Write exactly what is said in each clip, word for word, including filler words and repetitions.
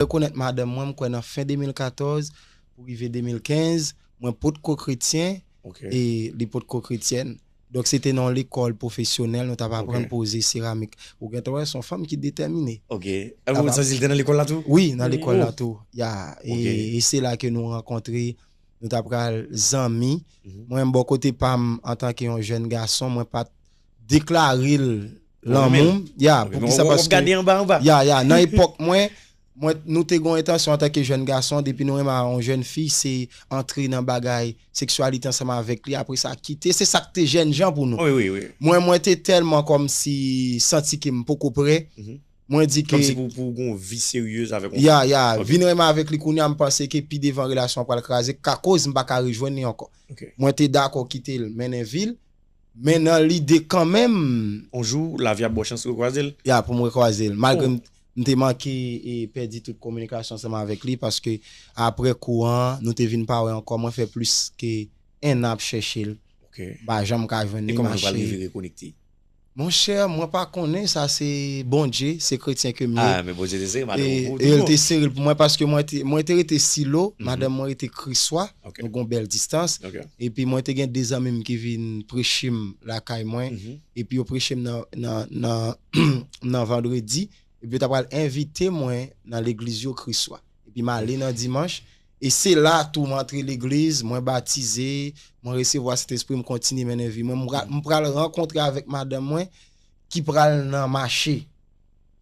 rekonèt madanm mwen, m kwè nan fen de mil katòz pou rive de mil kenz, mwen potko kretyen, Ok. e li potko kretyèn. Donk, se te nan yon lekòl pwofesyonèl, nou t ap aprann Ok. poze seramik. Ou gentan wè, se yon fanm ki detèmine. Ok. Epi ou santi l te nan lekòl la tou? Wi, nan lekòl Oh. la tou. Ya, e, Ok. e se la ke nou rankontre, nou t ap pral zanmi. Mhm. Mwen, bò kote pa m, antanke yon jèn gason, mwen pa t deklare l Ou renmen lanmou m. Ya, Ok, pou men ki sa, w- w ap paske, gade anba anba. ya, ya, nan epòk mwen, mwen, nou te gen yon entansyon antanke jèn gason, depi nou renmen yon jèn fi, se antre nan bagay seksyalite ansanm avèk li, apre sa kite. Se sa k te jèn jan pou nou. Wi, wi, wi. Mwen, mwen te tèlman kòmsi santi ke m poko prè. Mhm. Mwen di ke Kòmsi pou, pou gon vi seryez avèk yon Ya, ya, Ok. vin renmen avèk li kounye a, m panse ke pi devan relasyon an pral kraze, ka koz m pa ka rejwenn li ankò. Ok. Mwen te dakò kite l mennen vi l, men nan lide kanmenm, On jou, lavi ap ba w chans rekwaze l. ya, pou m rekwaze l. Malgre Oh. m, m te manke e pèdi tout kominikasyon ansanm avèk li, paske apre kou an, nou te vin pa wè ankò, mwen fè plis ke en an ap chèche l. Ok. M pa janm ka jwenn E li kòman nou pral mache. rive rekonekte? Monchè, mwen pa konnen, sa se Bondye, se kretyen ke m ye. Ah, men Bondye te sere madanm E, ou e l tou. te sere l pou mwen paske mwen te, mwen te rete Silo, Mhm. madanm mwen rete Kriswa, Ok. nou gon bèl distans. Ok. Epi mwen te gen de zanmi m ki vin preche m lakay mwen. Mhm. Epi yo preche m nan, nan, nan, nan vandredi. Epi yo ta pral envite mwen nan legliz yo Kriswa. Epi m ale nan dimanch. E se la tou m antre legliz, mwen batize, mwen resevwa Sentespri, m kontinye mennen vi mwen. M pra- M pral rankontre avèk madanm mwen ki pral nan mache.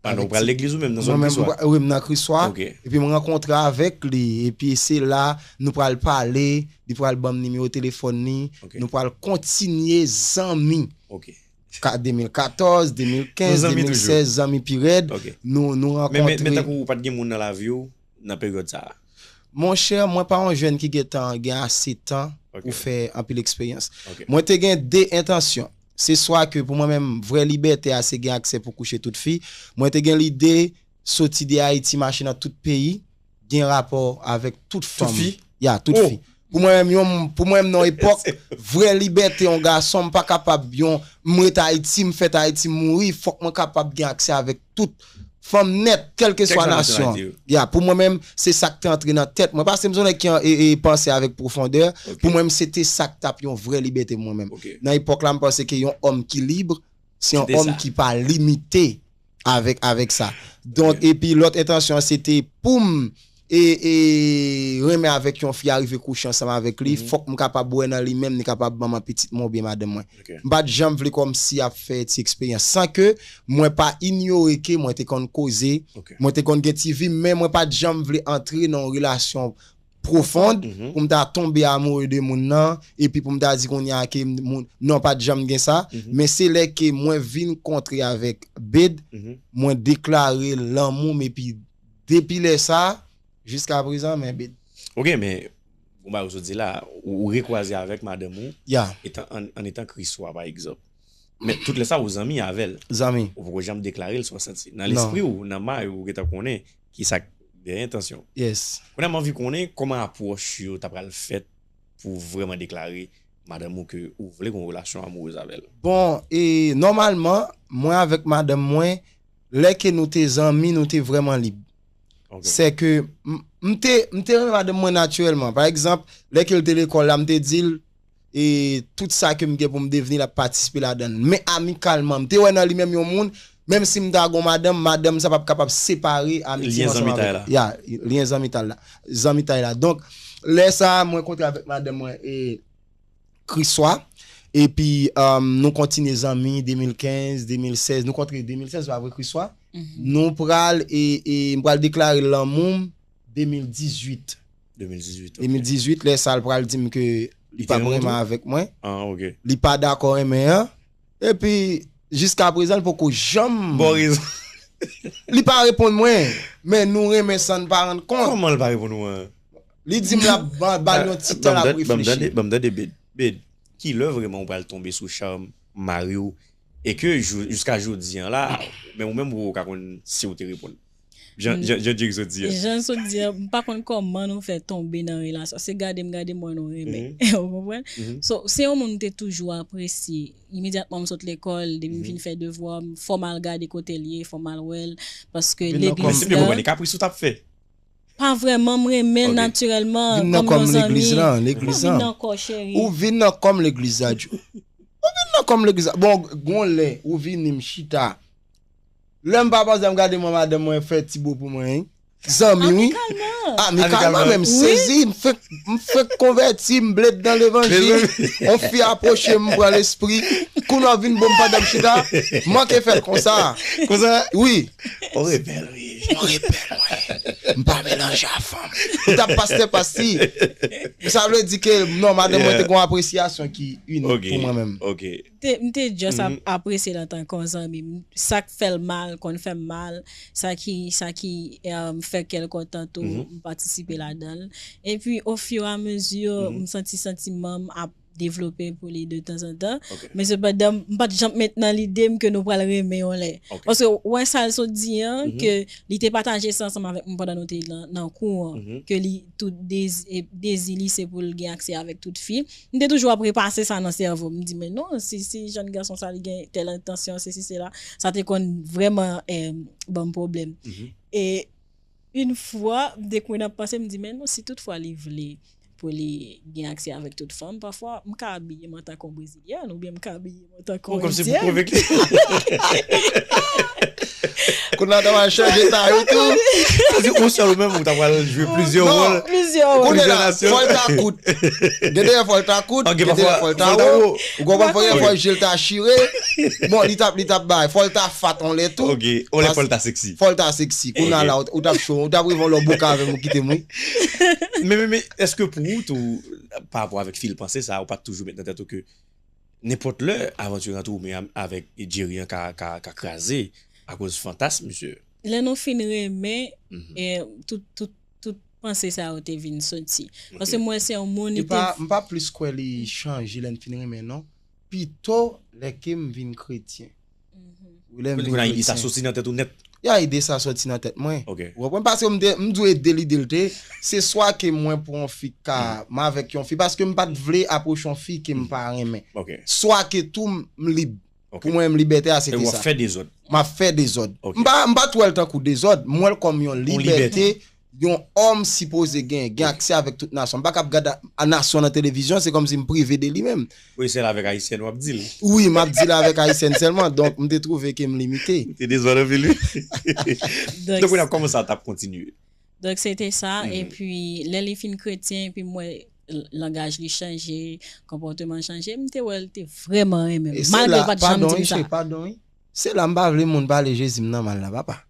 Ah, non, ou Avèk pral ti- legliz ou menm nan Mwen zòn menm, Kriswa? m pra- wi, m nan Kriswa. Ok. Epi m rankontre avèk li. Epi se la, nou pral pale. Li pral ban m nimewo telefòn li. Ok. Nou pral kontinye zanmi. Ok. Ka- de mil katòz, de mil kenz, Nou zanmi de mil sèz, zanmi pi rèd. Ok. Nou, nou Men, men, men rankontre. Tankou ou pa t gen moun nan lavi w nan peryòd sa a? Monchè, mwen pa yon jèn ki gentan gen ase tan Ok. pou fè anpil eksperyans. Ok. Mwen te gen de entansyon. Se swa ke pou mwen menm, vrè libète a se gen aksè pou kouche tout fi. Mwen te gen lide soti de Ayiti, mache nan tout peyi, gen rapò avèk tout fanm. Fi? Ya, tout Oh! fi. Pou mwen menm, yon, pou mwen menm, nan epòk, vrè libète yon gason, m pa kapab yon, m ret Ayiti, m fèt Ayiti, m mouri, fòk mwen kapab gen aksè avèk tout fanm nèt, kèlkeswa Kèlkeswa nasyon. nasyonalite yo. Ya, pou mwen menm, se sa k te antre nan tèt mwen. Paske m se yon nèg ki an- e, e panse avèk pwofondè. Ok. Pou mwen menm, se te sa k t ap yon vrè libète pou mwen menm. Ok. Nan epòk la, m panse ke yon òm ki lib, se yon Se te òm sa. ki pa limite avèk, avèk sa. Donk, Ok. Epi lòt entansyon an, se te pou m e, e renmen avèk yon fi, arive kouche ansanm avèk li, Mhm. fòk m kapab wè nan li menm, li kapab ban m pitit mwen oubyen madanm mwen. Ok. M pa t janm vle kòmsi ap fè ti eksperyans. San ke mwen pa inyore ke mwen te konn koze, Ok. mwen te konn gen ti vi, men mwen pa t janm vle antre nan yon relasyon pwofond Mhm. pou m ta tonbe amoure de moun nan, epi pou m ta di kounye a ke moun, non, pa t janm gen sa. Mhm. Men se lè ke mwen vin kontre avèk Bed, Mhm. mwen deklare lanmou m, epi depi lè sa, jiska prezan, men Bed. Ok, men, bon, ba, ou sot di la, ou, ou rekwaze avèk madanm ou, Ya, etan, an, an etan Kriswa, pa egzanp. Men tout lè sa, ou zanmi avè l. Zanmi. Ou poko janm deklare l sa w santi. Nan Non. lespri w, nan may ou, ou gentan konnen ki sa k dèyè entansyon w. Yes. Kounye a, m anvi konnen kòman apwòch yo ta pral fèt pou w vrèman deklare madanm ou ke ou vle gen yon relasyon amourez avè l. Bon, e nòmalman, mwen avèk madanm mwen, lè ke nou te zanmi, nou te vrèman lib. Ok. Se ke m, m te, m te renmen madanm mwen natirèlman. Pa egzanp, lè ke l te lekòl la, m te di l, e tout sa ke m gen pou m devni, l ap patisipe ladan l. Men amikalman, m te wè nan li menm yon moun, menm si m ta gon madanm, madanm sa p ap kapab separe amitye Lyen m ansanm zanmitay avèk la. Ya, lyen zanmitay la. Zanmitay la. Donk, lè sa a, mwen kontre avèk madanm mwen e Kriswa. Epi, um, nou kontinye zanmi de mil kenz, de mil sèz. Nou kontre de mil sèz, pa vre, Kriswa? Nou pral, e, e, m pral deklare lanmou m de mil dizuit. De mil dizuit, ok. De mil dizuit, lè sa, l pral di m ke li Li te p ap renmen w renmen tou? Avèk mwen. Ah, ok. Li pa dakò renmen an. Epi, jiska prezan, li poko janm. Bon rezon. Li pa reponn mwen, men nou renmen san n pa rann kont. Kòman l pa reponn ou an? Li di m l ap ba, ba l yon ti tan, l ap reflechi. Ban m tande, ban m tande, Bed. Bed, ki lè vrèman ou pral tonbe sou cham mari w? E ke jou, jiska jodi an la, men ou menm ou ka konn si ou te reponn. Jan, jan, jan Jake sot di an. Jan sot di an, m pa konn kòman nou fè tonbe nan relasyon. Se gade m gade m wè nou renmen. Ou konprann? So, se yon moun m te toujou apresye. Imedyatman m sot lekòl, depi m fin fè devwa m, fò m al gade kote l ye, fò m al wè l. Paske legliz la. Men si m byen konprann, e kapris ou t ap fè. pa vrèman, m renmen l Ok. natirèlman, Vin nan kòm yon kòm legliz zanmi. la, M legliz vin la. nan kò cheri. Ou vin nan kòm legliz la, Djo. Ou vin nan kòm legliz la. Bon, gon lè, ou vini m chita. Lè m pa panse m gade mwen, madanm mwen fè ti bo pou mwen, hein. Zanmi, wi. Amikalman. Amikalman, men m Wi. sezi, m fèk, m fèk konvèti, m bled nan levanjil. On fi apwoche m, m pran lespri. Kounye a vin bon m pandan m chita, manke fè l konsa. Konsa? Wi. On rebèl, wi. Mwen repèl mwen. M pa melanje a fanm. Ou t ap pastè pasti. Sa vle di ke non, madanm mwen Yeah. te gon apresyasyon ki inik Ok. Pou mwen menm. Ok. Te- M te just ap Mhm. apresye l antanke yon zanmi m. Sa k fè l mal, konn fè m mal, sa ki, sa ki um, fè kè l kontan tou, Mhm. m patisipe ladan l. Epi, ofiramezi, Mhm. m santi santiman m ap devlope pou li de tanzantan. Ok. Men sepandan, m pa t janm met nan lide m ke nou pral renmen yon lè. Ok. Paske, wè sa l sot di an, Mhm. ke li te pataje sa ansanm avèk mwen pandan nou te nan, nan kou an, Mhm. ke li tout dezi, e, dezi li se pou l gen aksè avèk tout fi. M te toujou ap repase sa nan sèvo m. M di, men non, si, si jèn gason sa li gen tèl entansyon, se si, se la, sa te konn vrèman eh, ban m pwoblèm. Mhm. E yon fwa, m te konn ap panse, m di, men non, si tout fwa li vle pou li gen aksè avèk tout fanm, pafwa, m ka abiye m antanke yon brezilyèn, oubyen m ka abiye m antanke Ou yon kòmsi pou endyèn. pwoveke. Kounye a ta pral chanje ta yo tou. Sa di, ou sèl ou menm, ou ta pral jwe plizyè Non. wòl. Plizyè wòl. Kounye Plizyè la, nasyon. Fò l ta kout. Gen de fwa l ta kout, Ok, gen de pafwa, fwa l ta fò l ta wo. wo. Ou konprann, fò Ok. fò jil ta chire. Bon, li t ap, li t ap bay. Fò l ta fat on lè tou. Ok, on lè fò l ta seksi. Fò l ta seksi. Kounye a Ok. la, ou t ap cho, ou t ap rive on lòt boka avè m, ou kite m, wi. Men, men, men, èske pou ou tou, pa rapò avèk fi l panse sa, ou pa t toujou met nan tèt ou ke nenpòt lè, avanti rantre ou men avèk Jerry an ka, ka, ka kraze akoz fantasm, misye? Lè nou fin renmen, Mhm. eh, tout, tout, tout panse sa yo te vin soti. Paske mwen se yon moun E li te pa, m pa plis kwè li chanje lè n fin renmen, non. Pito lè ke m vin kretyen. Mhm. Wi, lè m Kounye vin a ide sa kretyen. Soti nan tèt ou nèt. Ya ide sa soti nan tèt mwen. Ok. Ou konprann? Paske m te, m dwe ede lide l te, se swa ke mwen pran yon fi ka, m avèk yon fi, paske m pa t vle apwoche yon fi ke m pa renmen. Ok. Swa ke tou m lib. Ok. Pou mwen, m libète a, se E te w sa. ap fè dezòd. M ap fè dezòd. Ok. M pa, m pa t wè l tankou dezòd, m wè l kòm yon Yon libète, libète. Yon òm sipoze gen, gen aksè avèk tout nasyon. M pa kab gade a, a nasyon nan televizyon, se kòmsi m prive de li menm. Wi, sèl avèk ayisyèn w ap di l. Wi, m ap di l avèk ayisyèn sèlman, donk m te twouve ke m limite. Te dezòd anpil, wi. Donk, Donk, w ap kòman sa t ap kontinye? Donk, se te sa, Mhm. epi lè li fin kretyen, epi m wè l- langaj li chanje, konpòteman l chanje, m te wè l te vrèman renmen m. E se Malgre la, l pa t janm padon, di m wi, sa. Che, padon, wi. Se la m pa vle moun pale Jezi m nan mal la, papa.